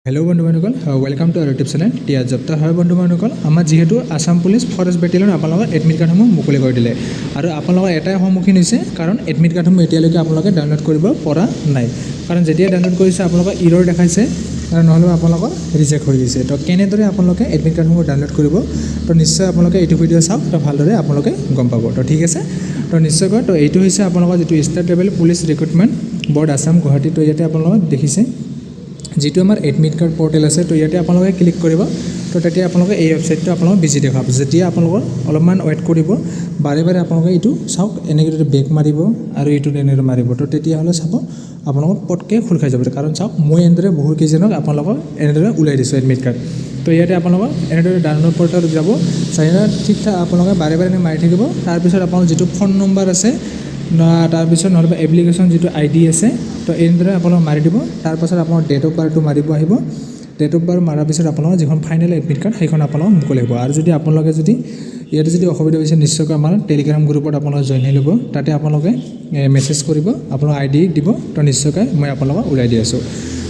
Hello' বন্ধু বান্ধৱীসকল, welcome to YouTube channel টিয়া job. তো হয় বন্ধু বান্ধৱীসকল, আমাৰ যিহেতু আছাম পুলিচ ফৰেষ্ট বেটেলিয়ন আপোনালোকৰ এডমিট কাৰ্ডসমূহ মুকলি কৰি দিলে আৰু আপোনালোকৰ এটাই সন্মুখীন হৈছে, কাৰণ এডমিট কাৰ্ডসমূহ এতিয়ালৈকে আপোনালোকে ডাউনলোড কৰিব পৰা নাই। কাৰণ যেতিয়া ডাউনলোড কৰিছে, আপোনালোকৰ ইৰৰ দেখাইছে আৰু নহ'লেও আপোনালোকৰ ৰিজেক্ট হৈ গৈছে। তো কেনেদৰে আপোনালোকে এডমিট কাৰ্ডসমূহ ডাউনলোড কৰিব? তো নিশ্চয় আপোনালোকে এইটো ভিডিঅ' চাওক, তো ভালদৰে আপোনালোকে গম পাব। তো ঠিক আছে, তো নিশ্চয়কৈ তো এইটো হৈছে আপোনালোকৰ যিটো state level police recruitment board Assam, Guwahati. তো ইয়াতে আপোনালোকে দেখিছে যিটো আমাৰ এডমিট কাৰ্ড পৰ্টেল আছে। তো ইয়াতে আপোনালোকে ক্লিক কৰিব, তো তেতিয়া আপোনালোকে এই ৱেবছাইটটো আপোনালোকক বিজি দেখুৱাব। যেতিয়া আপোনালোকৰ অলপমান ৱেইট কৰিব, বাৰে বাৰে আপোনালোকে এইটো চাওক, এনেকৈ বেক মাৰিব আৰু এইটো এনেদৰে মাৰিব। তো তেতিয়াহ'লে চাব, আপোনালোকৰ পটকৈ খোল খাই যাব। কাৰণ চাওক, মই এনেদৰে বহুকেইজনক আপোনালোকক এনেদৰে ওলাই দিছোঁ এডমিট কাৰ্ড। তো ইয়াতে আপোনালোকৰ এনেদৰে ডাউনলোড পৰ্টেলত যাব চাই ঠিক ঠাক আপোনালোকে বাৰে বাৰে মাৰি থাকিব। তাৰপিছত আপোনালোকৰ যিটো ফোন নম্বৰ আছে, তাৰপিছত নহ'লে এপ্লিকেশ্যন যিটো আই ডি আছে, তো এনেদৰে আপোনালোকে মাৰি দিব। তাৰপাছত আপোনাৰ ডেট অফ বাৰ্থটো মাৰিব আহিব। ডেট অফ বাৰ্থ মাৰাৰ পিছত আপোনালোকৰ যিখন ফাইনেল এডমিট কাৰ্ড, সেইখন আপোনালোকৰ মুকলি হ'ব। আৰু যদি আপোনালোকে যদি ইয়াতে যদি অসুবিধা হৈছে, নিশ্চয়কৈ আমাৰ টেলিগ্ৰাম গ্ৰুপত আপোনালোকে জইন হৈ ল'ব। তাতে আপোনালোকে মেছেজ কৰিব, আপোনাৰ আই ডি দিব, তো নিশ্চয়কৈ মই আপোনালোকক ওলাই দি আছোঁ।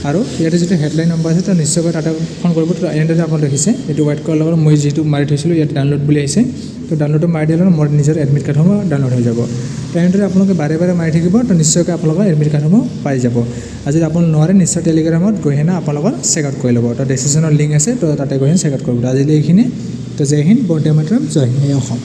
আৰু ইয়াতে যিটো হেল্পলাইন নম্বৰ আছে, তো নিশ্চয়কৈ তাতে ফোন কৰিব। তো এনেদৰে আপোনালোকে দেখিছে, এইটো হোৱাইট কালাৰৰ মই যিটো মাৰি থৈছিলোঁ, ইয়াত ডাউনলোড বুলি আহিছে। তো ডাউনলোডটো মাৰি দিলে মোৰ নিজৰ এডমিট কাৰ্ডসমূহ ডাউনলোড হৈ যাব। তো এনেদৰে আপোনালোকে বাৰে বাৰে মাৰি থাকিব, তো নিশ্চয়কৈ আপোনালোকৰ এডমিট কাৰ্ডসমূহ পাই যাব। আৰু যদি আপোনালোক নোৱাৰে, নিশ্চয় টেলিগ্ৰামত গৈ কিনে আপোনালোকৰ চেক আউট কৰি ল'ব। তো ডেছক্ৰিপশ্যনত লিংক আছে, তো তাতে গৈ চেক আউট কৰিব। আজিলৈ এইখিনি। তো জয় হিন্দ, বন্দে মাতৰম, জয় হিন্দ অসম।